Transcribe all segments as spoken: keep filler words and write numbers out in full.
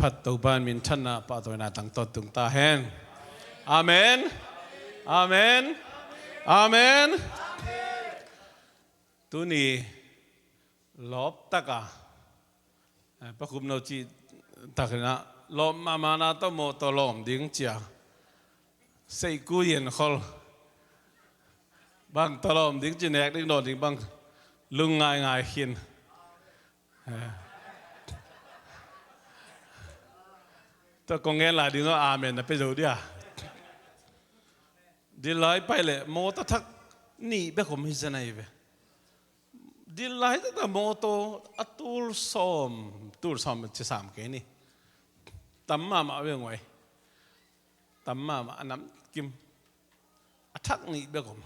Khat Topa in minthanna, pahtawina tangtawn tung ta hen. Amen. Amen. Amen. Tuni lawp taka, eh, pakhupno cih takinah lawp mahmahna tawh mawtaw lawm ding cia. Seiku yen khol bang tawh lawm ding ci nek ding dawn ding bang lung ngaingai khin. Eh. Tua kong ngen lai ding aw, amen na pe zo dia. Dillai pai leh mawtaw thak nih bek om hi zen ahi ve. Dillai taktak mawtaw a tul sawm, tul sawm ci sam kei ni. Tam mahmah ve nguai. Tam mahmah a nam kim. A thak nih bek om.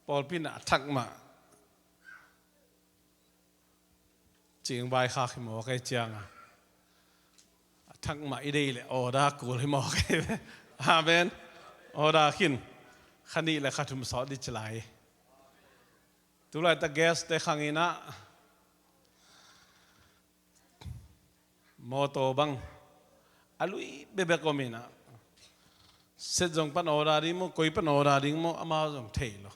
Pawlpi na a thak mah. Cing vai khak hi mawk ei cianga. A thak mah i dei le order kul hi mawk ei. Amen. Order khin. Kha nih le kha thum sawt di ci lai. Tulai ta gas te khang inah. Mawtaw bang. A lui bebek om inah. Set zong pan order ding maw, koi pan order ding maw, amau zong thei lo.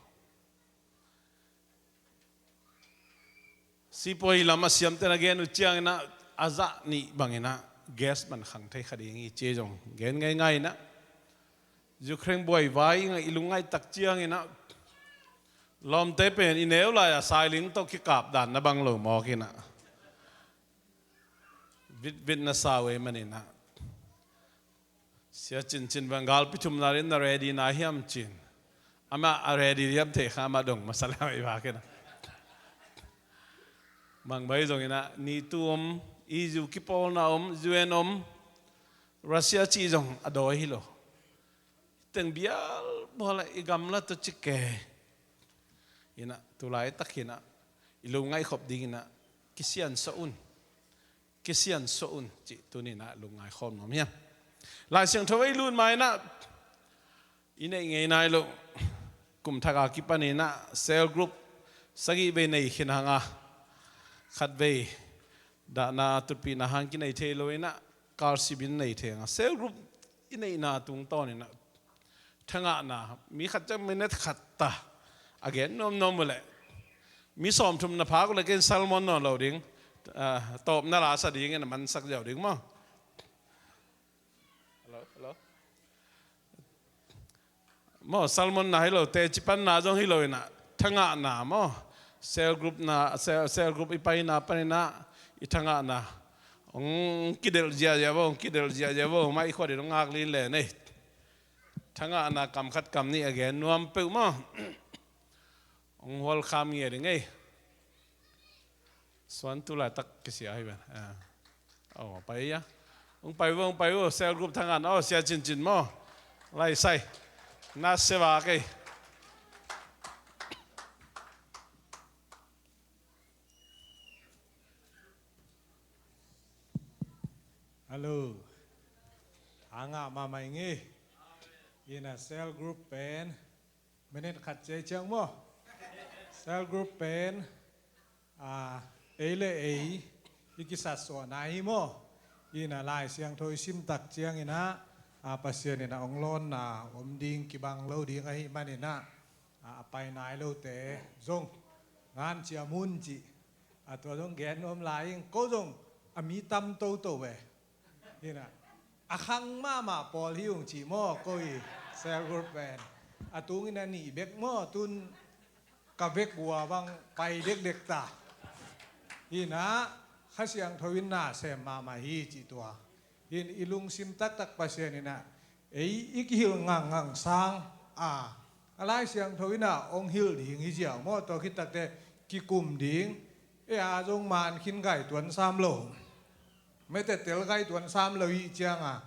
Sipuai lam a siamte na gen uh cianginah a zah nih banginah gas man khang thei kha ding hi ci zong gen ngaingai inah. Ukraine buai vai inah i lungngaih tak cianginah lawmte pen i neu lai-a sailing tawh kikap dan na bang lo mawk inah. Vitvit na sau ei maninah. Sia cincin bang galpi thumna din na ready na hiam cin. Amah a ready hiam thei kha amah dong masa lem i vak inah. Mangbai zonginah nitu om, E U kipawlna om, U N om, Russia cih zong a dawi hi lo. Teng bial bawla i gamla tawh ci kei. Inah tulai tak hinah i lungngaih khop dinginah kisiansuah un. Kisiansuah un cih tuninah lungngai khawm nuam hiam? Lai Siangtho ei lut ma inah i neih ngei nai loh kum thak a kipaninah cell group sagih vei nei khin hanga khat vei dahna tutpihna hang kinei thei lo inah kalsibin nei thei hanga cell group i neihna tungtawninah thangahna, mi khat ciang minute khat ta a gen nuamnuam uh leh mi sawmthum na phak uh leh ken sermon nawn lo ding, ah, tawpna la sa dingin a mansak ziau ding maw? Hello, hello. Maw, sermon na hi lo, teci panna zong hi lo inah thangahna maw? Cell group na, cell, cell group i paina paninah i thangahna hong kidelh ziahziah vo, hong kidelh ziahziah vo, mah i khuatin hong ngak lin le nei. Thangahna kam khat kam nih a gen nuam peuh maw? Hong hualkham ngia ding ei. Suan tu laitak kisia hi ven. Ah. Oh, pai ia. Hong pai vo, hong pai vo, cell group thangahna, oh, sia cincin maw? Lai sai. Na seva kei. Hello. Hanga mamai ngi. Ina cell group pen minute khat ciai ciang maw? Cell group pen, ah, ei le ei i kisatsuahna hi maw? Ina Lai Siangtho i simtak cianginah, ah, Pasian inah hong lawnna om ding kibang lo ding ahi maninah, ah, a pai nai lote zong ngan ciam un cih. A tua zong gen nuam lai ing, ko zong a mi tam toto ve. Hinah a khang mahmah pawl hi ung cih maw, ko i cell group pen a tungin a nih bek maw, tun ka vek uh a bang pai dekdek ta. Hinah Kha Siangtho in na sem mahmah hi cih tua. Hin i lungsim taktak Pasian inah ei i kihilh ngangngang sang a, a Lai Siangtho inah hong hilh ding hi ziau maw, tua khit takte kikum ding. E a zong man khin gai tuan sam lo. Mete tel gai tuan sam lo hi cianga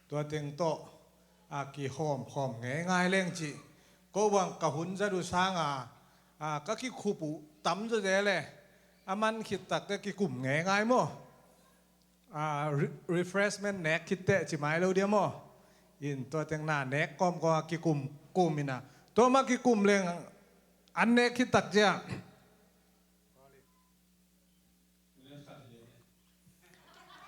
tua teng tawh a kihawmkhawm ngeingai leng cih. Ko bang ka hun zat uh sanga, a, ka kikhup uh tam zawze le a man khit takte kikum ngeingai maw? A, re-, refreshment nek khitteh ci mai lo dia maw? In tua teng na nek kawmkawm a kikum, kum ina. Tua ma kikum leng an nek khit tak cia. Minute khat hi leh,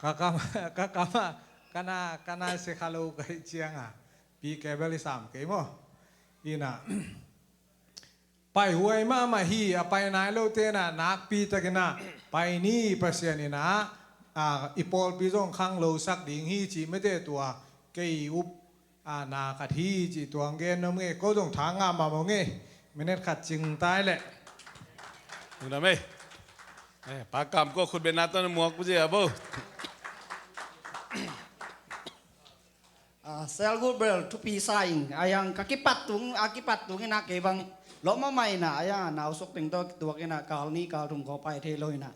Ka kam, ka kam ah, ka na, ka na se kha lo ka hih ciang a, pi ke bel i sam kei maw. Ina, paihuai mahmah hi, a pai nai lote na nakpi takin a pai ni, Pasian ina, a, i pawlpi zong khanglosak ding hi ci mete tua kei up a, na khat hi ci tuang gen nom nge, ko zong tha ngah mah maw nge. Minute khat cing tai leh. Ung dam ei. Eh, pa kam ko khut bena ton muak pu zia bo. Ah, Selgroup bel thupi sa ing, a yang ka kipat tung, a kipat tung ina kei bang lawh mahmah ina, a yang a nau suk ting tawh kituak ina, kal ni kal thum ko pai thei lo ina.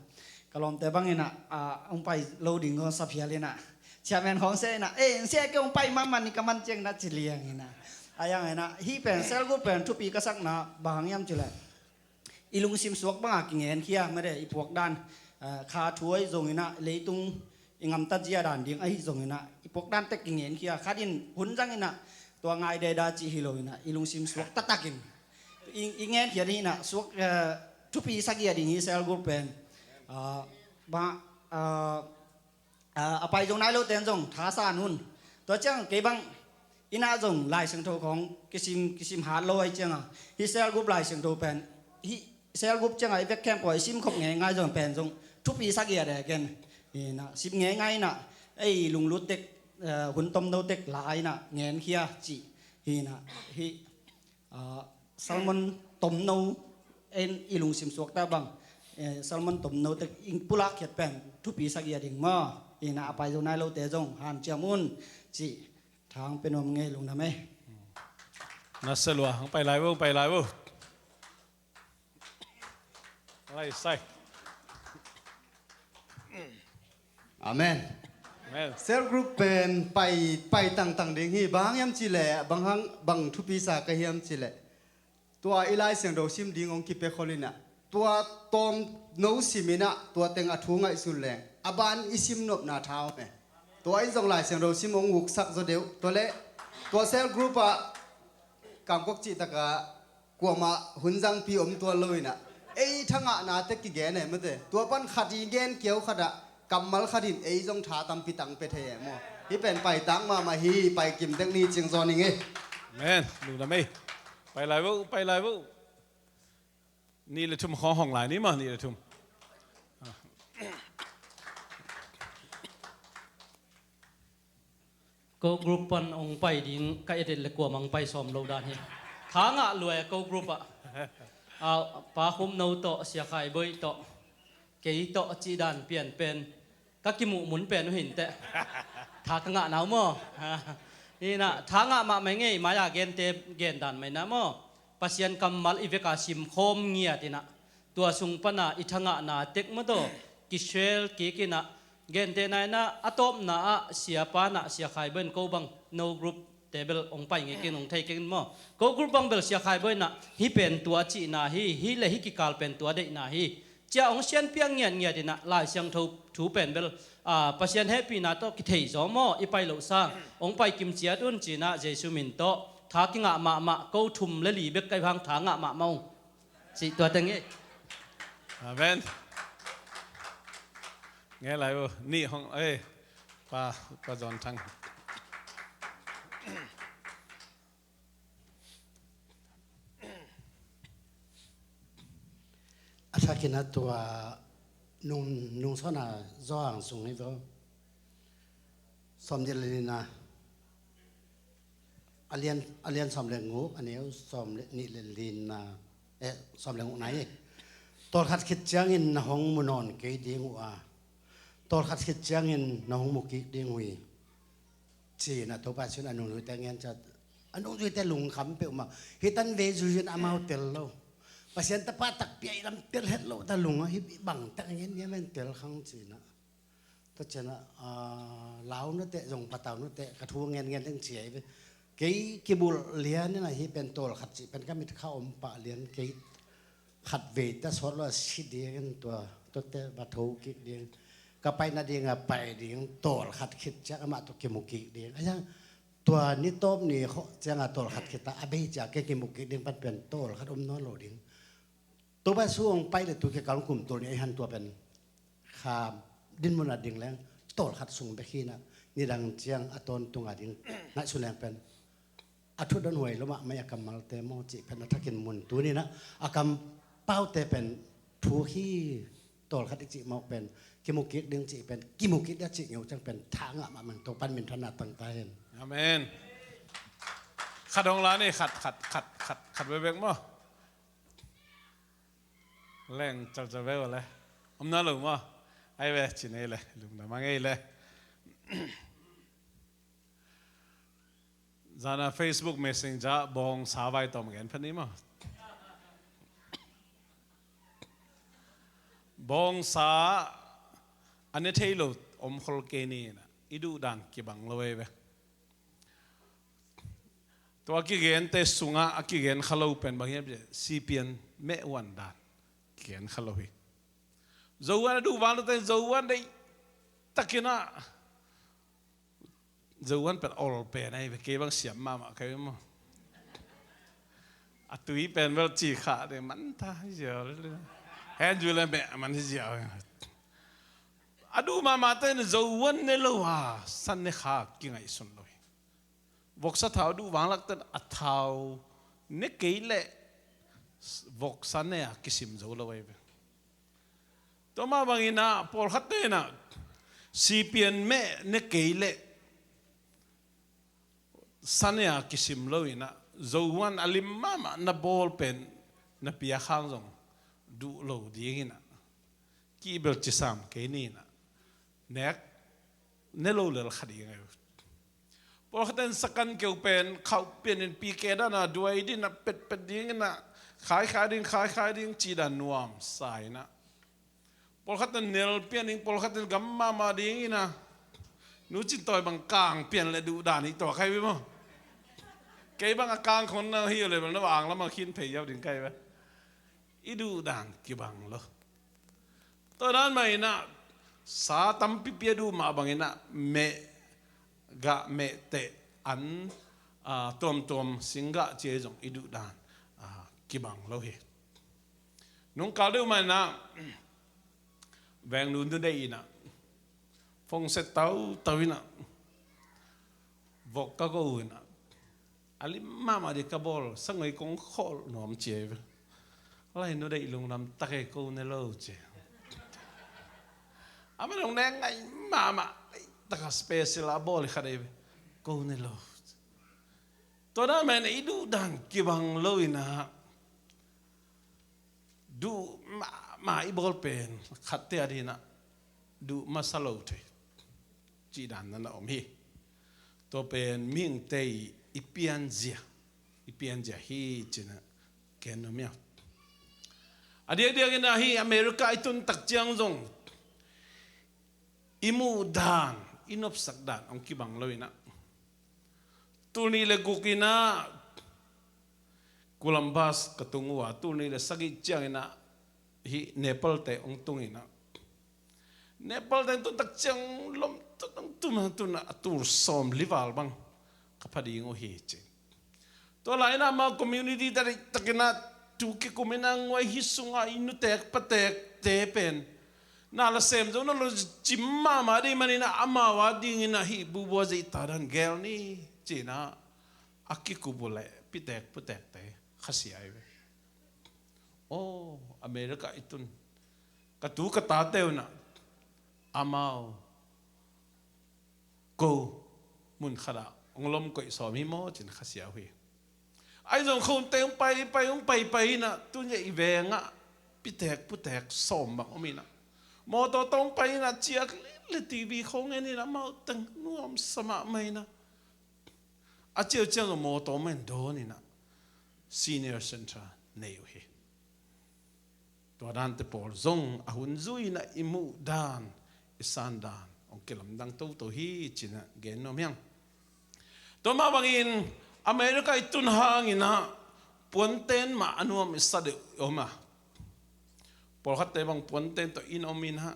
Ka lawmte bang ina, ah, hong pai lo ding ko saphial ina. Chairman khawng sia ina, eh, sia ke hong pai mahmah ni ka man ciang ina ci liang ina. A yang ina, hih pen, Selgroup pen thupi ka sakna bang hang hiam cih leh, i lungsim suak banga kingen khia mede, i puak dan, ah, kha thu ahi zong ina, leitung i ngamtat zia dan ding ahi zong ina, i puak dan tek kingen khia, khat in hun zang ina, tua ngai deda cih hi lo ina, i lungsim suak taktakin i, i ngen khia ding ina, suak, eh, thupi sa gia ding hi Selgroup pen. Ah, ba, ah, ah, a pai zo nai lote in zong tha sa un. Tua ciang kei bang ina zong Lai Siangtho khawng kisim, kisim hat lo ahi cianga, hih Selgroup Lai Siangtho pen, hih Selgroup cianga i vek khempeuh i sim khop ngeingai zong pen zong thupi sa gia de ken. Ina, sim ngeingai ina, ei lunglut tek, eh, hun tomno tek la ina ngen khia cih. Hi ina, hih, ah, sermon tomno en i lungsim suakta bang, eh, sermon tomno tek i pulak khiat pen thupi sa gia ding maw. Ina, a pai zo nai lote zong hanciam un cih thang pe nuam nge, lungdam ei. Na se lua, hong pai lai vo, hong pai lai vo. Lai sai. Amen. Amen. Selgroup pen pai, pai tangtang ding hi, bang hang hiam cih leh, bang hang, bang thupi sa ka hiam cih leh, tua i Lai Siangtho sim ding hong kipia khol ina, tua tomno sim ina, tua teng a thu ngaihsun leng a ban i sim nopna tha om e. Tua in zong Lai Siangtho sim hong uksak zaw deuh. Tua leh, tua Selgroup ah kamkok cih takah kuamah hun zangpi om tuan lo ina, ei thangahna tek kigen e mate. Tua pan khat i gen kiau khat ah kammal khat in ei zong tha tampi tang pia thei e maw. Hih pen pai tang mahmah hi, pai kim tek ni cing zaw ning e. Amen. Lungdam ei. Pai lai vo, pai lai vo. Nih le thum khawng hong lai ni maw, nih le thum. Ko group pan hong pai ding ka et et le kuamah hong pai sawm lo dan hi. Tha ngah lua e ko group ah. Ah, Pa Khum No tawh, Sia Khai Bawi tawh, kei tawh cih dan pian pen ka kimuh mun pen uh hi inteh. Tha ka ngah na uh maw. Hi ina, tha ngah mahmah i ngei, mai-a gente gen dan mai na maw. Pasian kammal i veka simkhawm ngiat ina, tua sung pana i thangahna tek mataw kisel kik ina, gente na ina, a tawpna ah Siapa na, Sia Khai Bawi in ko bang No Group te bel hong pai ngei keng, hong thei keng maw. Ko group bang bel Sia Khai Bawi na, hih pen tua cihna hi, hih le hih kikal pen tua deihna hi, cia hong sianpiak ngiatngiat ina, Lai Siangtho thu pen bel, ah, Pasian hehpihna tawh kithei zaw maw, i pai loh sang hong pai kim ciat un cina Jesu min tawh tha kingah mahmah, ko thum le li bek ka hih hang tha ngah mahmah ung. Cih tua teng hi. Amen. Nge lai uh, nih hong, eh, Pa, Pa John Thang. A thakin a tua nung, nung sawn a zawhang sung hi vo. Sawm nih le lina, a lian, a lian sawm le nguk, a neu sawm le nih le lina, eh, sawm le nguk nai. Tawlkhat khit ciangin na hong mu nawn kei ding uh a, tawlkhat khit ciangin na hong mu kik ding uh hi. Cina Topa sin a nungzuite ngen ciat, a nungzuite lungkham peuhmah. Hih tan vei zuizui in amau tel lo. Pasian Tapa takpi a i lam tel het lo ta lungah hih bangtak ngen ngen men tel khang cina. Tua cina, ah, lau nate zong patau nate ka thu ngen ngen teng cia i ve. Kei kibulh lian ina hih pen tawlkhat cih pen ka mit kha om pah lian kei. Khatvei ta sawt lo a si ding in tua, tuate va tho kik ding. Ka pai nading a pai ding, tawlkhat khit ciang amah tawh kimu kik ding. A yang tua ni tawp ni khawh ciang a tawlkhat khit a, a bei ciang kei kimu kik ding pan pen tawlkhat om nawn lo ding. Topa su hong pai le tu kikal kum tul ni a i han tua pen kha dinmun a ding leng tawlkhat sung bek hi inah, nidang ciang a tawntung a ding ngaihsun leng pen a thu donhuai lo mahmah a kammalte maw cih pen a thakin mun tuni inah a kampaute pen thu hi. Tawlkhat i cih mawk pen kimu kik ding cih pen kimu kik ding a cih ngeu ciang pen tha ngah mahmah in Topa'n minthanna tang ta hen. Amen. Khat hong la ni, khat, khat, khat, khat, khat bekbek maw. Leng calcal ve uh le. Om na lo maw. Ai ve, ci nei le. Lungdam a ngei le. Zana Facebook Messenger bawngsa vai tawm gen pha ni maw. Bawngsa a ne thei lo om khol kei ni inah i duhdan kibang lo ei ve. Tua a kigente sungah a kigen kha lo pen bang hiam cih leh sipian meh huan dan kigen kha lo hi. Zo huan a duh vang lo teng Zo huan deih takin ah Zo huan pen ol pen ahi ve, kei bang siam mahmah ka hi maw. A tui pen bel ci khah ding man ta hi ziau le. Hen zu le meh man hi ziau. A duh mahmah teng Zo huan ne lo a san ne kha kingaihsun lo hi. Voksa thau duh vanglak ten a thau ne kei leh voksa ne a kisim zo lo ahi ve. Tua mah bangin ah pawlkhatte inah sipian meh ne kei leh sa ne a kisim lo inah Zo huan a lim mahmah na bawl pen na piak hang zong duh lo ding inah kibel cisam kei ni inah nek ne lo lel kha ding ahi uh. Pawlkhatten sakan keu pen khauh pianin pike dana duai dinah petpet dinginah khaikhai ding khaikhai ding cih dan nuamsa inah pawlkhatten nel pianin pawlkhatten gam mahmah dinginah nu Cin Tawi bang kang pian le duhdan hi tua kai ve maw. Kei bang a kang khong na hi uh le bel na vang lamah khin phei yau ding kai ve. I duhdan kibang lo. Tua dan mah inah sa tampipi a duh mah bang inah meh gah meh teh an tuamtuam singgah ci ei zong i duhdan kibang lo hi. Nungkal deuh mah inah vengnu nu deih inah phone set tautau inah vok ka go uh inah a lim mahmah dih ka bawl sangoi kong khawl nuam ci ei ve. Lai nu deih lungdam tak ei ko ne lo ci. A man hong nek ngai mahmah taka special a bawl i khat ei ve. Ko ne lo. Tua dan mah inah i duhdan kibang lo inah duh mahmah i bawl pen khatte a dinah duh masa lo thei cih dan na na om hi. Tua pen mihingte i pianzia i pianzia hi cinah ken nuam ia. A diakdiak inah hi America i tun tak ciang zong i muh dan i nopsak dan hong kibang lo inah tul nih le guk inah Columbus ka tung uh a tul nih le sagih ciang inah hi Nepal te hong tung inah Nepal te hong tun tak ciang lom tun hong tun hong tun a tul sawm li val bang ka pha ding uh hi ci. Tua lai inah amau community te deih tak inah tu kikum inah nguai hi sungah i nutek patekte pen na la sem zo na lo cim mahmah dih man inah amau a ding inah hih bubua zeih ta dan gel ni ci inah a kikup uh leh pitek putekte khasia ahi ve. Aw America i tun ka tu ka tate uh inah amau ko mun khatah hong lom koih sawm hi maw cin khasia uh hi. Ahi zong khonte hong pai pai hong pai pai inah tun zia i vengah pitek putek sawm bang om inah mawtaw tawh hong pai inah ciak le TV khong en inah amau teng nuamsa mahmah inah a ciau ciang zong mawtaw mah in dawn inah senior center nei uh hi. Tua dante pawl zong a hun zui inah i muh dan i san dan hong kilamdang toto hi cinah gen nuam hiang. Tua mah bangin America i tun hang inah puanten mah a nuam i sa deuh i om a pawlkhatte bang puanten tawh in om inah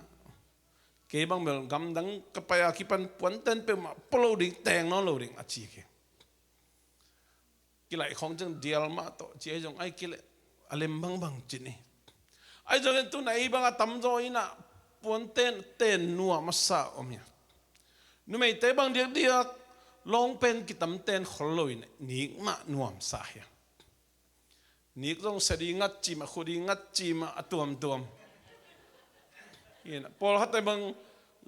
kei bang bel gamdang ka pai a kipan puanten peuhmah pua lo ding teng nawn lo ding a ci kei. Kilaih khawng ciang dial mah tawh ci ahi zong ai kileh a lem bangbang cin hi. Ahi zongin tun a ei bang a tamzaw inah puanten ten nuam a sa om hi. Numeite bang diakdiak, lawng pen kitamten khol loin nik mah nuamsa hi. Nik zong sia ding ngat ci mah, khu ding ngat ci mah, a tuamtuam. Pawlkhatte bang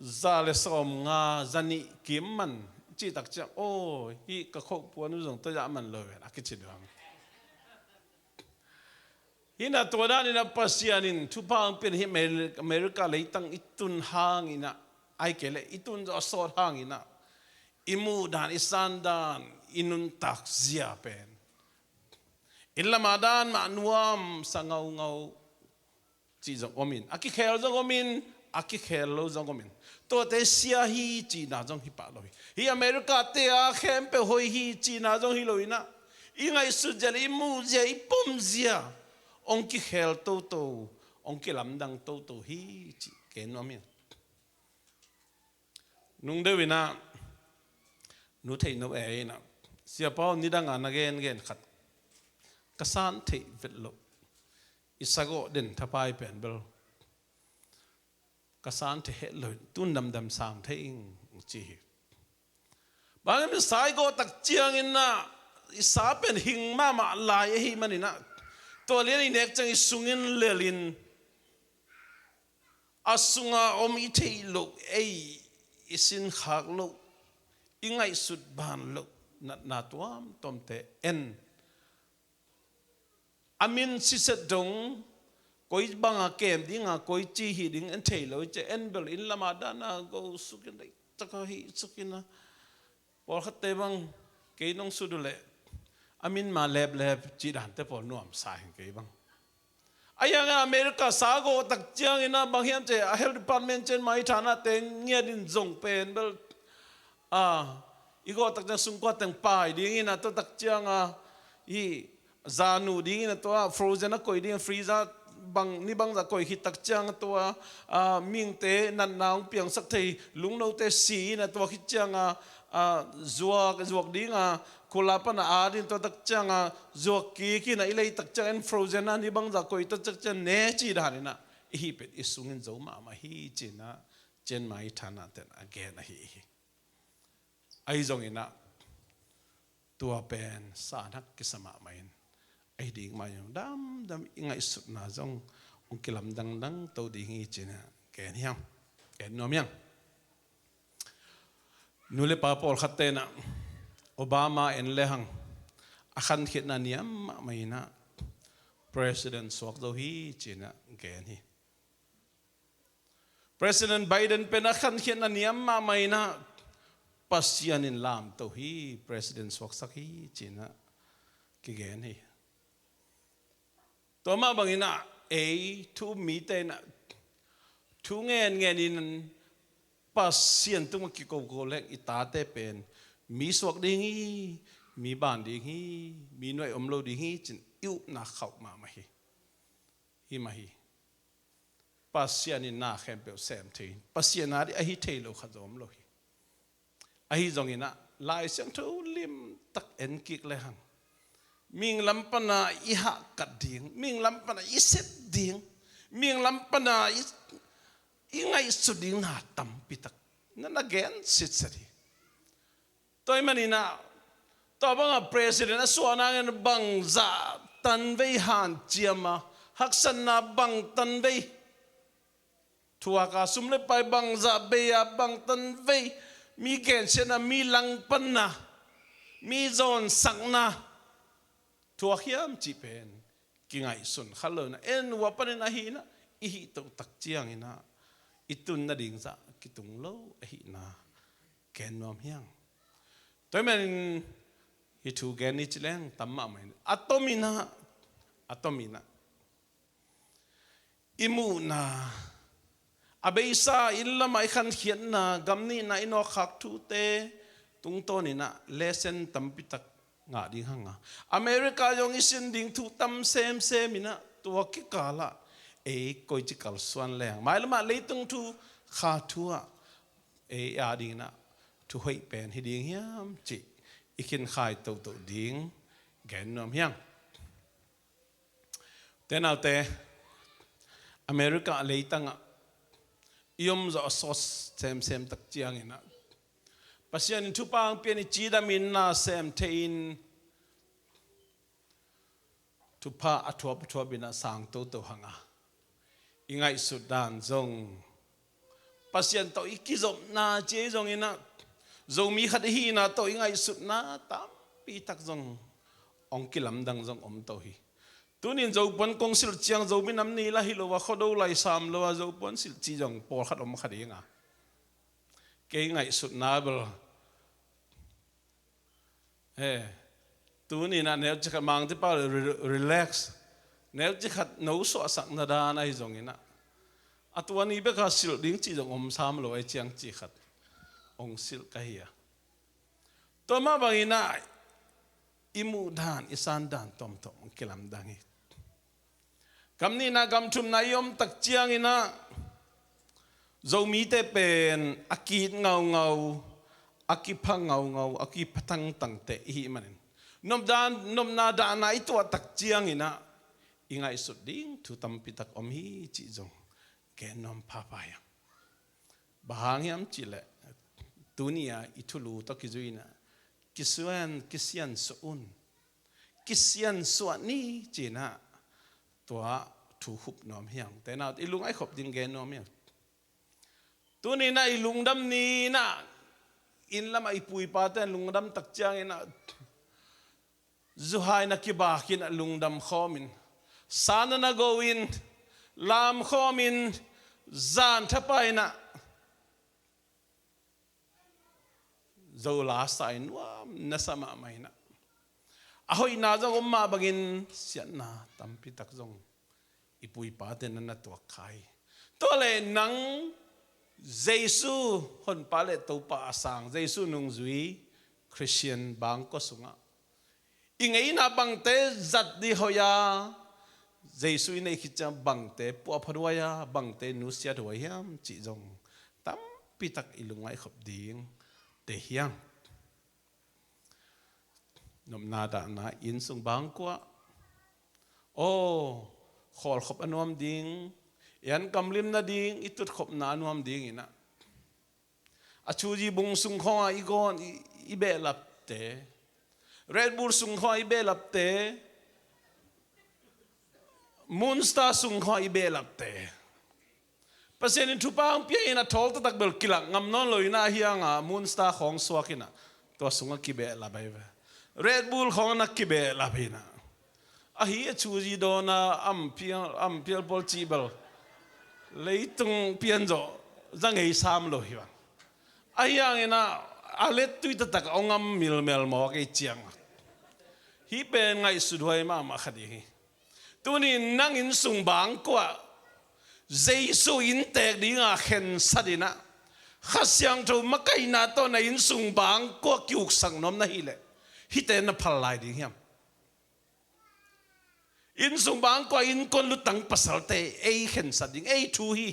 za le sawmnga, za nih kim man cih tak ciang, aw, hih ka khoh puan uh zong tua zah man lo ven a kici duang. Hi na tua danin ah Pasian in thupha hong pia hi. America leitang i tun hangin ah, ahih kei leh i tun zawh a sawt hangin ah, i muh dan, i san dan, i nuntak zia pen inn lam a dan mah nuamsa ngaungau cih zong om in, a kikhel zong om in, a kikhel lo zong om in, tuate sia hi cihna zong hi pah lo hi. Hih America te a khempeuh hoih hi cihna zong hi lo in ah, i ngaihsut zia le i muh zia, i pom zia hong kikhel toto, hong kilamdang toto hi cih gen nuam hi. Nung deuh in ah, Nu Theih No ei in ah, Siapa aw, nidang a na gengen khat ka san theih vet loh, i sagawh den thapai pen bel ka san thei het lo in, tun damdam sang thei ing, ci hi. Bang hang hiam cih leh sa i gawh tak ciangin ah, i sa pen hing mahmah lai ahih manin ah, tua lian i nek ciang i sungin lelin, a sunga om i theih loh, ei i sinkhak loh, i ngaihsut ban loh natna tuamtuamte en. A min siset dong, koi banga kem dinga, koi ci hi ding en thei lo, ci en bel inn lama dana go sukin, dei taka hi sukin a. Pawlkhatte bang, kei nong sut uh leh a min ma leplep cih dante pawl nuamsa hi kei bang. A hiang a America sa gawh tak ciangin ah bang hiam cih leh a health department cian mai thanate ngiat in zong pen bel, a, i gawh tak ciang sungkua teng pai dingin ah, tua tak ciang a, i zanu dingin ah, tua frozen a koih ding, freezer bang, ni bangzah koih khit tak ciang a, tua, a, mihingte natna hong piangsak thei lungnote si in ah, tua khit ciang a, a, zuak, zuak ding a, khula pana a din, tua tak ciang a, zuak kik in ah, i lei tak ciang en frozen a, ni bangzah koih tak ciang ne cih dan in ah, i hih pen i sungin zo mahmah hi ci in ah, cian mai thanaten a gen ahi hi. Ahi zongin ah, tua pen sa nak kisa mahmah in, ahi ding mah zong damdam i ngaihsutna zong hong kilamdangdang to ding hi ci in ah gen hiam, gen nuam hiam. Nu le pa pawlkhatte in ah Obama en le hang, a khankhiatna niam mahmah in ah President suak zo hi ci in ah gen hi. President Biden pen a khankhiatna niam mahmah in ah Pasian in lamto hi, President suaksak hi ci in ah kigen hi. Tua mah bangin ah ei thu um mite in ah thu ngenngen in Pasian tungah kikoko leng i tate pen mi suak ding hi, mi ban ding hi, mi nuai om lo ding hi ci in i upna khauh mahmah hi. Hi mah hi. Pasian in na khempeuh sem thei hi. Pasian a dih ahi thei lo khat zong om lo hi. Ahi zongin ah Lai Siangtho limtak en kik le hang, mihing lam pana i hahkat ding, mihing lam pana i sep ding, mihing lam pana i, i ngaihsut ding na tampi tak na na gen sitset hi. Tua ahih manin ah, tua banga president a suah nangin bangzah tanvei hanciam a, haksatna bang tanvei, thuak a, sum le pai bangzah bei a, bang tanvei, mi gensiatna, mi langpanna, mi zawnsakna thuak hiam cih pen kingaihsun kha lo in ah, en uh a panin ahih in ah, i hih toh tak ciangin ah i tun nading zah kitung lo ahihna gen nuam hiang. Tua ahih manin hih thu gen ni ci leng tam mahmah in, a tom in ah, a tom in ah i muhna, a beisa inn lamah i khankhiatna, gam nihna, i nawkkhak thute tungtawn in ah lesson tampi tak ngah ding hang a, America zong i sin ding thu tam semsem in ah, tua kikal ah ei koici kalsuan leng mailam ah leitung thu, kha thu ah ei a ding in ah thu hoih pen hi ding hiam cih i khinkhai toto ding gen nuam hiang. Te naute, America leitang ah i om zawh a sawt semsem tak ciangin ah, Pasian in thupha hong pia in, i cidam in, na sem thei in, thupha a thuap a thuap in a sang toto hang a, i ngaihsut dan zong, Pasian tawh i kizopna ci ei zong in a, Zomi khat i hihna tawh i ngaihsutna tampi tak zong hong kilamdang zong om to hi. Tunin Zopuan kong silh ciang Zomi Nam Ni lah hi lo a, Khuado lai sam lo a, Zopuan silh ci zong pawlkhat om kha ding a, kei ngaihsutna bel, eh, tunin a neu ci khat, Mangte pau le re-, relax, neu ci khat no suahsakna dan ahi zong in a, a tua ni bek a silh ding ci zong om sam lo ahi ciang ci khat hong silh ka hi a. Tua mah bang in a, i muh dan, i san dan tuamtuam hong kilamdang hi. Gam nihna gam thumna i om tak ciang in a, Zomite pen a ki-it ngaungau, a kipha ngaungau, a kipha tangtangte i hih manin, nopdan, nopna dahna i tuah tak ciang in a, i ngaihsut ding thu tampi tak om hi cih zong gen nuam phapha hi hang. Bang hang hiam cih leh, tuni a i thulu tawh kizui in a, kisian, kisiansuah un. Kisiansuah ni ci in a, tua thu hup nuam hi hang. Te na, i lung a i khop ding gen nuam hi hang. Tuni in a i lungdam ni in a, inn lam a i pu i pate lungdam tak ciang in a, zuhai na kibak in a lungdam khawm in, sa na na go in, lam khawm in, zan thapai in a, Zo la sa in nuam na sa mahmah in a, a hoihna zong om mah bangin siatna tampi tak zong i pu i pate na na tuak kha hi. Tua leh nang Jesu Honpa le Topa a sang, Jesu nungzui Khristian bangkua sungah i ngeina bangte zat ding hoih a, Jesu i neih khit ciang bangte puahpha huai a, bangte nusiat huai hiam cih zong tampi tak i lung a i khop ding te hi hang. Nopna dahna, inn sung bangkua, aw, khawlkhop a nuam ding, i an kamlim nading, i tutkhopna a nuam ding in a, a chuzi bung sung khawng a i gawn, i, i behlapte, Red Bull sung khawng a i behlapte, Moonstar sung khawng a i behlapte, Pasian in thupha hong pia in a, thawl taktak bel kilak ngam nawn lo in a, hi hang a Moonstar khawng suak in a, tua sungah kibehlap ahi ve. Red Bull khawng na kibehlap in a, ahi a chuzi dawn a, am phial, am phial pawl cih bel leitung pian zawh za ngei sam lo hi vang. Ahi hangin a, a lettui taktak a hong ngam milmel mawk ei ciang a, hih pen ngaihsut huai mahmah kha ding hi. Tuni nang inn sung bangkua Jesu inntek dinga khensat in a, Kha Siangtho makaihna tawh na inn sung bangkua kiuksak nuam na hih leh, hihte na phal lai ding hiam? Inn sung bangkua innkuan lutang pasalte ei khensat ding ei thu hi.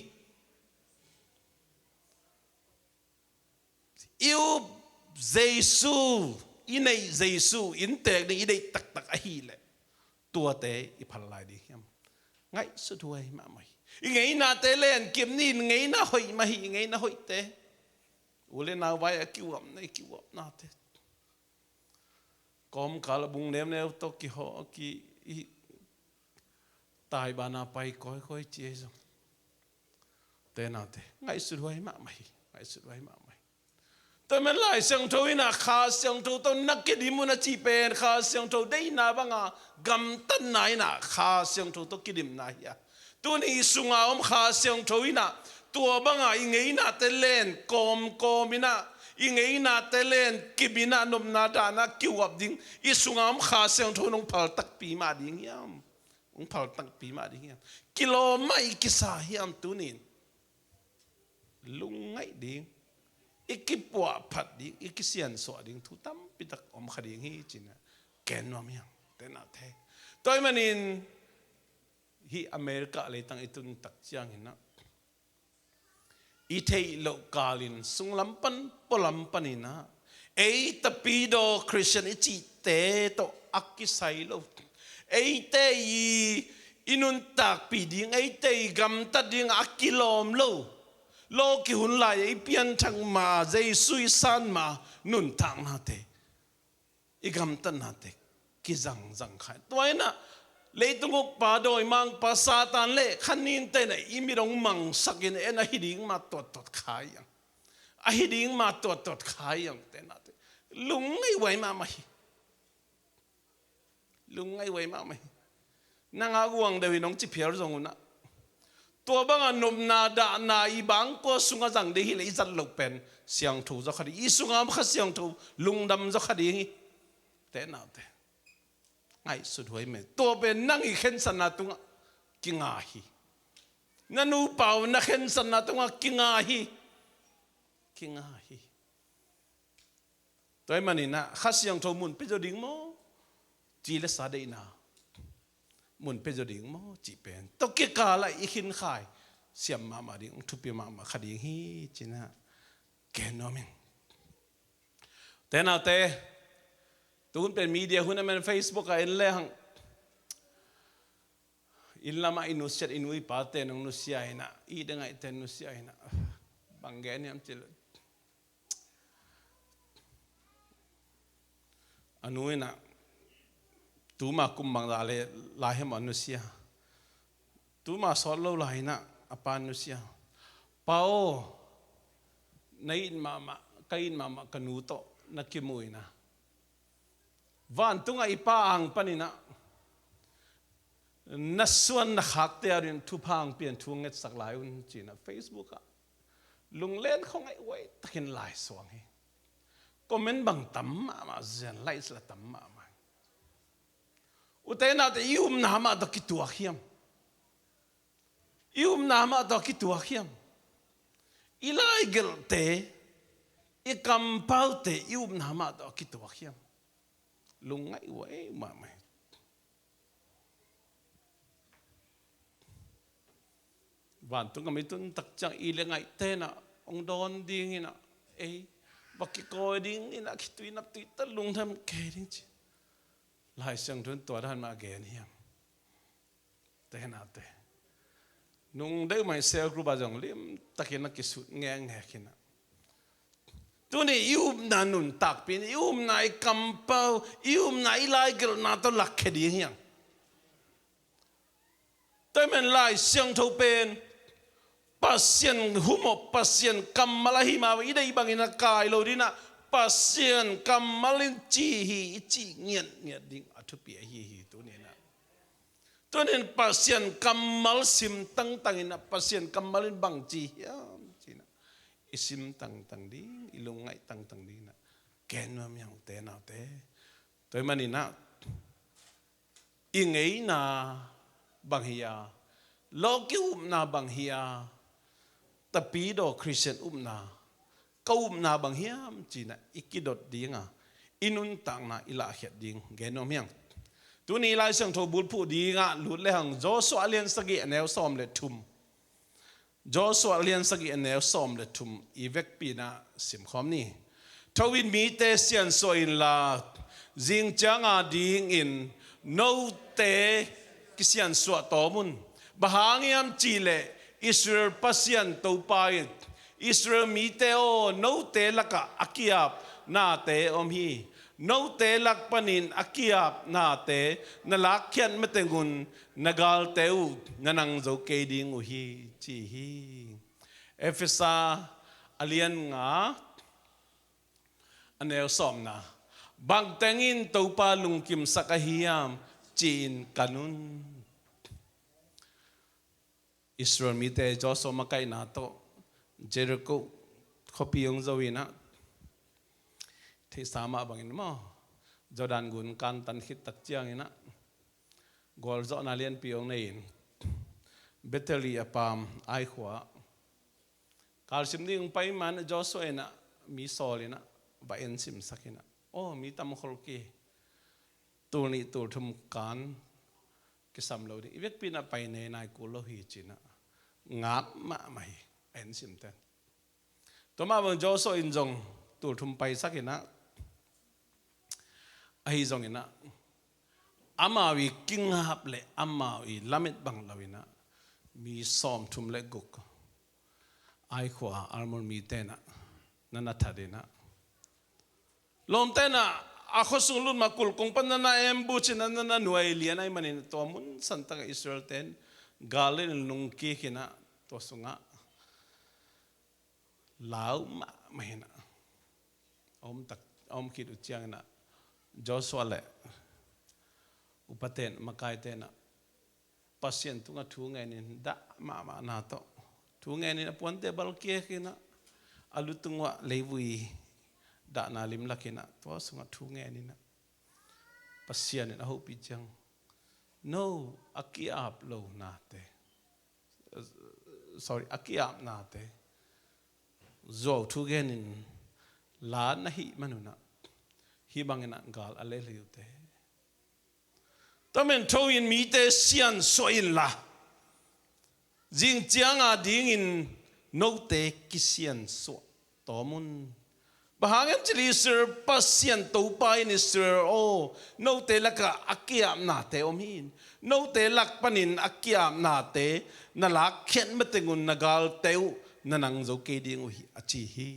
I up Jesu, i neih Jesu inntek ding i deih taktak ahih leh, tuate i phal lai ding hiam? Ngaihsut huai mahmah hi. I ngeinate len kim ni in, ngeina hoih mah hi, ngeina hoihte. U le nau vai a kiuapna, i kiuapnate. Kawmkal a bung neuneu tawh kihaw, ki, i, taibana pai kawikawi ci ei zong. Te naute, ngaihsut huai mahmah hi, ngaihsut huai mahmah hi. Tua man Lai Siangtho in a Kha Siangtho tawh na kidim un a cih pen, Kha Siangtho deihna banga gamtatna in a Kha Siangtho tawh kidimna hi a. Tuni i sunga om Kha Siangtho in a, tua banga i ngeinate len kawmkawm in a, i ngeinate len kim in a, nopna dahna kiuap ding, i sunga om Kha Siangtho in hong phal takpi mah ding hiam? Hong phal takpi mah ding hiam? Kilawm mah i kisa hiam tunin? Lungngaih ding, i kipuahphat ding, i kisiansuah ding thu tampi tak om kha ding hi ci-in a gen nuam hi hang. Te naute, tua ahih manin hih America leitang i tun tak ciangin a, i theih loh kalin sunglam pan pualam panin a, ei tapidaw Khristian i cihte tawh a kisai lo, eite i, i nuntakpih ding, eite i gamtat ding a kilawm lo, Lawki hun lai-ah i pianthak ma, Jesu i san ma, nuntaknate, i gamtatnate kizangzang kha hi. Tua inah leitung ukpa, dawimangpa Satan le khaninte inah i mit hong mangsakin en, ahi ding mah tuattuat kha hi hang. Ahi ding mah tuattuat kha hi hang, tenate. Lungngaih huai mahmah hi. Lungngaih huai mahmah hi. Nang a guang deuh in hong ci phial zong unah, tua banga nopna dahna i bangkua sungah zang ding hileh i zat loh pen siangtho zaw kha ding, i sungah om Kha Siangtho lungdam zaw kha ding hi. Tenate, ngaihsut huai mah hi. Tua pen nang i khensatna tungah kinga hi. Na nupa uh na khensatna tungah kinga hi. Kinga hi. Tua ahih maninah Kha Siangtho mun pia zaw ding maw, ci le sa deihna mun pia zaw ding maw cih pen tua kikal ah i khinkhai siam mahmah ding, thupi mahmah kha ding hi cinah gen nuam ing. Tenate, tuhun pen media hun a man Facebook ah en lehang, inn lamah i nusiat, i nu i pate nong nusia inah, i dengaihte nusia inah, bang gen hiam cih leh, a nu inah tuma kum bang dah le lai hiam a nusia. Tuma sawt lo lai inah a pa nusia. Pa aw, na it mahmah, ka it mahmah ka nu tawh na kimu inah, vantungah i Pa ang paninah na suan na khakte adingin thupha ang pian, thu ngetsak lai un cinah Facebook ah lunglen khuangaih huai takin lai suang hi. Comment bang tam mahmah, zian likes la tam mahmah. Ute naute, i upna mah tawh kituak hiam? I upna mah tawh kituak hiam? I laigelhte, i kampaute, i upna mah tawh kituak hiam? Lungngaih huai mahmah hi. Vantung a mi tun tak ciang i le ngaihte inah hong dawn ding inah, ei, va kikawi ding inah, khitui naptui ta, lungdam kei ding ci. Lai Siangtho in tua dan mah gen hiam? Tenate, nung deuh mah i cell group ah zong limtakin a kisut ngekngek inah, tuni i upna nuntakpih in, i upna i kampau, i upna i laigelhna tawh lakkhia ding hiam? Tua ahih manin Lai Siangtho pen Pasian humop, Pasian kammal ahi mah bang, i deih bangin a kai lo ding inah, Pasian kammal in ci hi i cih ngiatngiat ding a thupi ahi hi tuni inah. Tunin Pasian kammal sim tangtang inah, Pasian kammal in bang ci hiam cinah i sim tangtang ding, i lungngaih tangtang ding inah gen nuam ing, ute naute. Tua ahih maninah i ngeina bang hi a, lawki upna bang hi a, Tapidaw Khristian upna, ka upna bang hiam cinah i kidot dinga, i nuntakna i lahkhiat ding gen nuam ing. Tuni Lai Siangtho bulphuh dingah lut lehang Joshua a lian sagih a neu sawm le thum. Joshua a lian sagih a neu sawm le thum i vekpi inah simkhawm ni. Tho in mite siansuah inla, zing cianga dingin note kisiansuah tawm un. Bang hang hiam cihleh Israel Pasian Topa in, Israel mite aw, note lakah a ki-ap nate om hi. Note lak panin a ki-ap nate na lakkhiat mateng un na galte uh na nang zo kei ding uh hi, ci hi. Efesa a lian nga a neu sawmna. Bangteng in Topa lungkimsak ahi hiam ci-in kan un. Israel mite Joshua makaihna tawh Jericho khuapi hong zo inah, theihsa mah bangin maw, Jordan gun kantan khit tak ciang inah gualzawhna lianpi hong nei in, Bethel i a pam Ai khua kalsim ding hong pai man, Joshua inah mi sawl inah va ensimsak inah, aw, mi tam khol kei, tul nih tul thum kan kisam lo ding, i vekpi inah pai nei nai kul lo hi, ci inah ngap mahmah hi a ensimten. Tua mah bang Joshua in zong tul thum paisak inah, ahi zong inah amau i kingap le amau i lamet bang lo inah mi sawmthum le guk, Ai khua Ammon mite in ah na na that in ah, lawmte in ah a khuasung lut mah kulh kong pan na na ambush in ah na na nuai lian ahih manin tua mun santak ah Israel-te in gal lel in lungkik in ah tua sungah lau mahmah in ah a om tak, a om khit uh ciangin ah Joshua le upate in, makaite in ah Pasian tungah thu ngenin dah mahmahna tawh, thu ngenin a puante balkik in ah a lu tungah leivui dahna limlak in ah tua sungah thu ngenin ah Pasian in a hopih ciang, no, a ki-ap lonate, sorry, a ki-apnate zuau thu genin la na hih man un ah hih bangin ah gal a lel hi uh teh. Tua man tho in mite siansuah inla, zing ciang a dingin note kisiansuah tawm un. Bang hang hiam cih leh Israel Pasian Topa in, Israel aw, note lakah a ki-apnate om hi. Note lak panin a ki-apnate na lakkhiat mateng un na galte uh na nang zo kei ding uh hi, a ci hi.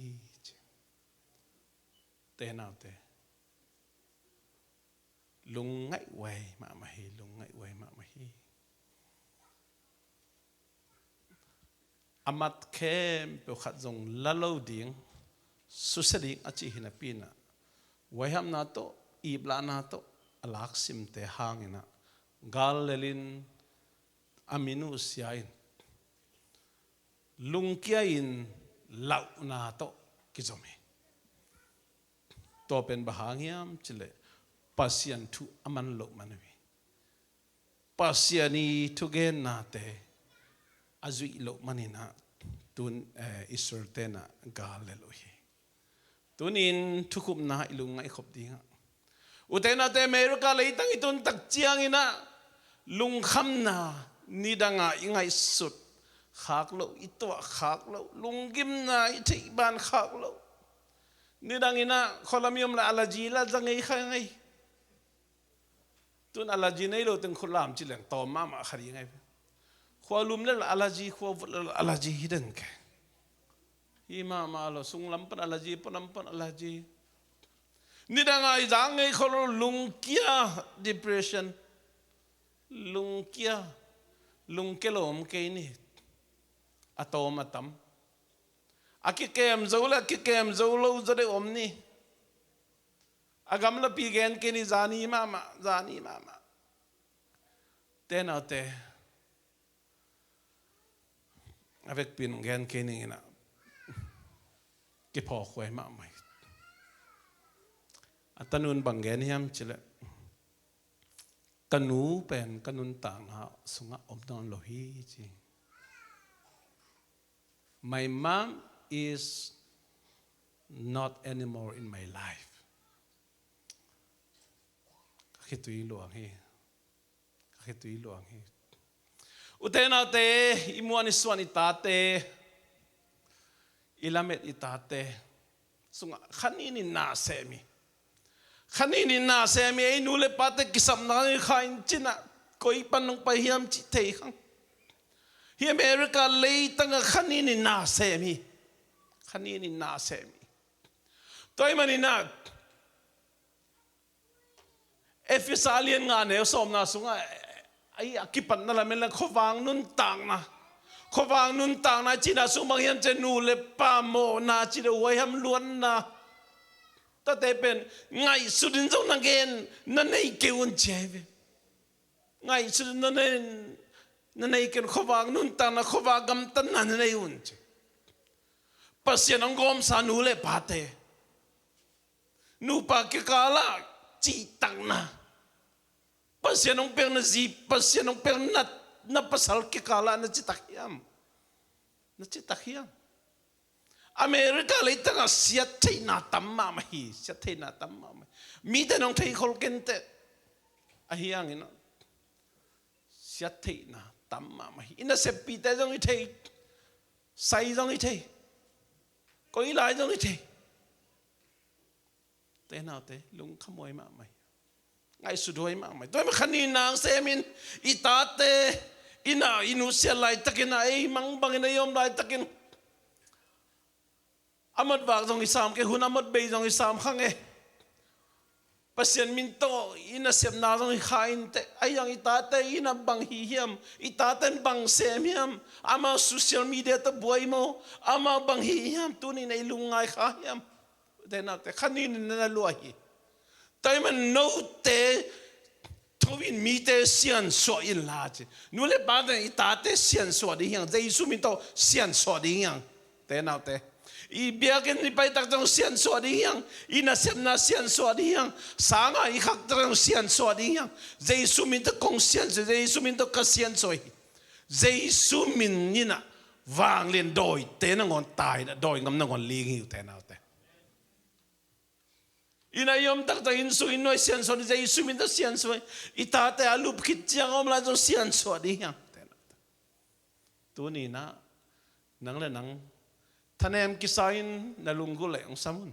Te naute, lungngaih huai mahmah hi, lungngaih huai mahmah hi. A mat khempeuh khat zong la lo ding, susia ding a cih hi napi in ah, huaihamna tawh, iplahna tawh a laksimte hangin ah gal lelin a mi nusia in, lungkia in lauhna tawh kizom hi. Tua pen bang hang hiam cih leh Pasian thu a man loh man uh hi. Pasian i thugennate a zuih loh manin ah tun, eh, Israel-te in ah gal lel uh hi. Tuni in thukhupna i lungngaih khop ding ah, ute naute, America leitang i tun tak ciangin ah lungkhamna, nidang a i ngaihsut khak loh, i tuah khak loh, lunggimna i theih ban khak loh. Nidang in ah khualam i om leh allergy la za ngei kha ngei. Tun allergy nei lo teng khut lam ci leng tawm mahmah kha ding ahi ve. Khua lum lel allergy, khua vut lel allergy hi den kei. Hi mahmah lo, sunglam pan allergy, pualam pan allergy. Nidang a i zak ngei khol lo, lungkia, depression. Lungkia, lungkia lo om kei ni. A tawm a tam. A kikem zo le a kikem zo lo zaw deuh om ni. A gamlapi gen kei ni, zani mahmah, zani mahmah. Te naute, a vekpi in gen kei ning in ah, kiphawk huai mahmah hi. A tanun bang gen hiam cih leh, ka nu pen ka nuntakna sungah om nawn lo hi, ci. My mom is not anymore in my life. Ka khitui luang hi. Ka khitui luang hi. Ute naute, i muan i suan i tate, i lamet i tate sungah kha nin in na sem hi. Kha nin in na sem hi, ei nu le pate kisapna i kha in cin ah, koi pan nong pai hiam cih thei khang. Hi America leitang ah kha nin in na sem hi. Kha nin in na sem hi. Tua ahih manin ah, Efesa lian nga neu sawmna sungah, ai, a kipatna lam en la, khuavak nuntakna. Khuavak nuntakna i cihna sung bang hiam cih leh, nu le pa mawhna cih leh huaiham luanna. Tate pen ngaihsut in zong na gen, na nei kei un ci ahi ve. Ngaihsut in na nei, na nei kei un, khuavak nuntakna, khuavak gamtatna na nei un ci. Pasian hong gawmsa nu le pate, nupa kikalah cihtakna. Pasian hong piak na zi, Pasian hong piak na, na pasal kikalah na citak hiam? Na citak hiam? America leitangah siattheihna tam mahmah hi, siattheihna tam mahmah hi. Mite nong thei khol kei inteh. Ahi hangin ah, siattheihna tam mahmah hi. I naseppihte zong i thei, sai zong i thei, koi lai zong i thei. Te naute, lungkham huai mahmah hi. Ngaihsut huai mahmah hi. Tua hi mah kha nin in na sem in, i tate, i na, i nusiat laitakin ah, ei mang bangin ei om laitakin, A mawk vak zong i sam kei, hun a mawk bei zong i sam kha ngei. Pasian min tawh i nasepna zong i kha inteh. Ahi zong i tate in a bang hi hiam? I tate in bang sem hiam? Amau social media tawh buai maw? Amau bang hi hiam? Tuni in ei lungngai kha hiam? Te naute, kha nin in na luah hi. Tua ahih manin note tho in mite siansuah inla ci. Nu le pate i tate siansuah ding hi hang. Jesu min tawh siansuah ding hi hang. Te naute, i biakinn i pai tak zong siansuah ding hi hang. I nasepna siansuah ding hi hang. Sanga i khak tak zong siansuah ding hi hang. Jesu min tawh kong siansuah, Jesu min tawh ka siansuah hi. Jesu min in ah vanglian dawite nangawn tai in ah dawi ngam nangawn ling hi uh, te naute. Inn ah i om taktak inn sung inn nuai siansuah ding, Jesu min tawh siansuah. I tate a lup khit ciang a om lai zong siansuah ding hi hang. Tuni in ah nang le nang thanem kisa in na lunggulh leh hong sam un.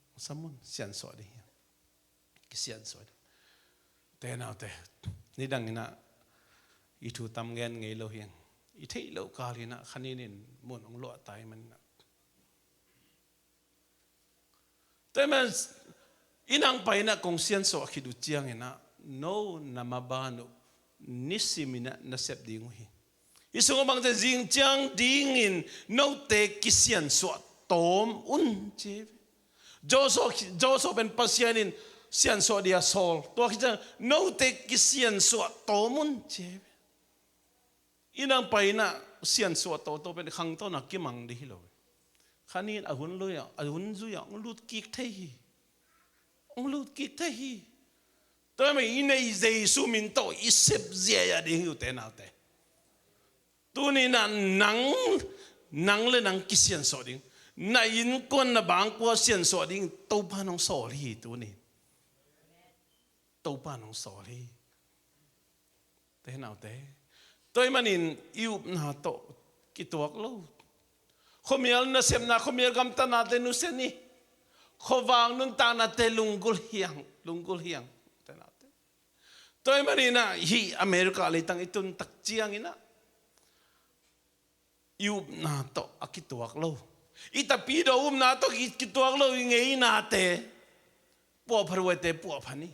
Hong sam un, siansuah ding hi hang. Kisiansuah ding. Te naute, nidang in ah i thu tam gen ngei lo hi hang. I theih loh kal in ah kha nin in mun hong luah ta ahih manin ah. Tua ahih manin inn hong pai in ah kong siansuah khit uh ciangin ah no na maban uh nisim in ah na sep ding uh hi. Hih sungah bang ci, zing ciang dingin note kisiansuah tawm un ci hi ve. Joshua, Joshua pen Pasian in siansuah ding a sawl. Tua khit ciang note kisiansuah tawm un ci hi ve. Inn hong pai in ah siansuah toto pen khangto in ah kimang ding hi lo. Kha nin a hun lui ah, a hun zui ah hong lut kik thei hi. Hong lut kik thei hi. Tua ahih manin i neih Jesu min tawh i sep ziahziah ding hi uh, te naute. Tuni in ah nang, nang le nang kisiansuah ding. Na innkuan na bangkua siansuah ding Topa in hong sawl hi tuni. Topa in hong sawl hi. Te naute, tua ahih manin i upna tawh kituak lo. Khuamial nasepna, khuamial gamtatnate nusia ni. Khuavak nuntaknate lunggulh hi hang, lunggulh hi hang. Te naute, tua ahih manin ah hih America leitang i tun tak ciangin ah i upna tawh a kituak lo. I tapidaw upna tawh ki-, kituak lo i ngeinate. Puahphat huaite puahphat ni.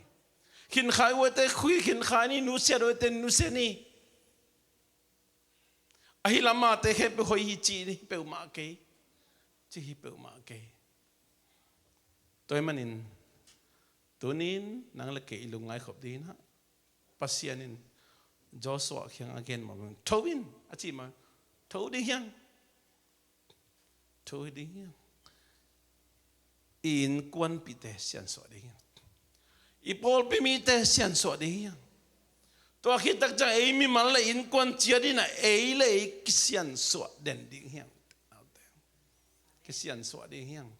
Khinkhai huaite khui, khinkhai ni, nusiat huaite nusia ni. Ahi lamate khempeuh hoih hi ci hi peuhmah kei. Ci hi peuhmah kei. Tua ahih manin tuni in nang le kei i lungngai khop ding in ah Pasian in Joshua kiang a gen mah bangin, "Tho in," a cih mah, tho ding hi hang. Tho ding hi hang. I innkuanpihte siansuah ding hi hang. I pawlpi mite siansuah ding hi hang. Tua khit tak ciang ei mimal le innkuan ciat in ah ei le ei kisiansuah den ding hi hang. Kisiansuah ding hi hang.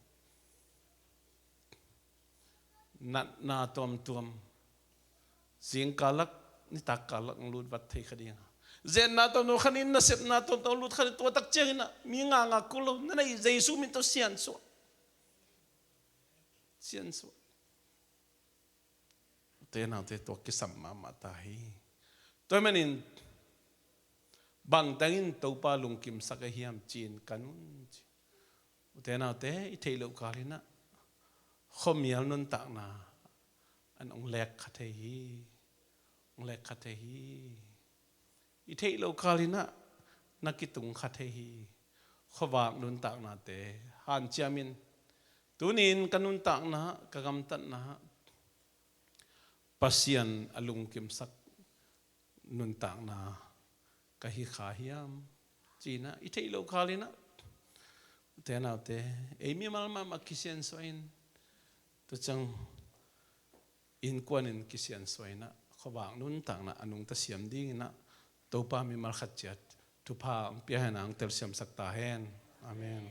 Natna tuamtuam. Zingkal lak, nitak kal lak hong lut vat thei kha ding a. Zetna tuamtuam kha nin, nasepna tuamtuam hong lut kha nin, tua tak ciangin ah mi ngakngak kul lo. Na neih Jesu min tawh siansuah. Siansuah. Ute naute, tua kisam mahmah ta hi. Tua ahih manin bangteng in Topa lungkimsak ahi hiam ci-in kan un ci. Ute naute, i theih loh kal in ah khuamial nuntakna in hong lek kha thei hi. Hong lek kha thei hi. I theih loh kal in ah na kitung kha thei hi. Khuavak nuntaknate hanciam in, tuni in ka nuntakna, ka gamtatna Pasian a lungkimsak nuntakna ka hi kha hiam ci-in ah i theih loh kal in ah, ute naute, ei mimal mahmah kisiansuah in, tua ciang innkuan in kisiansuah in ah khuavak nuntakna a nungta siam ding in ah Topa mimal khat ciat thupha hong pia hen, hong telsiamsak ta hen. Amen.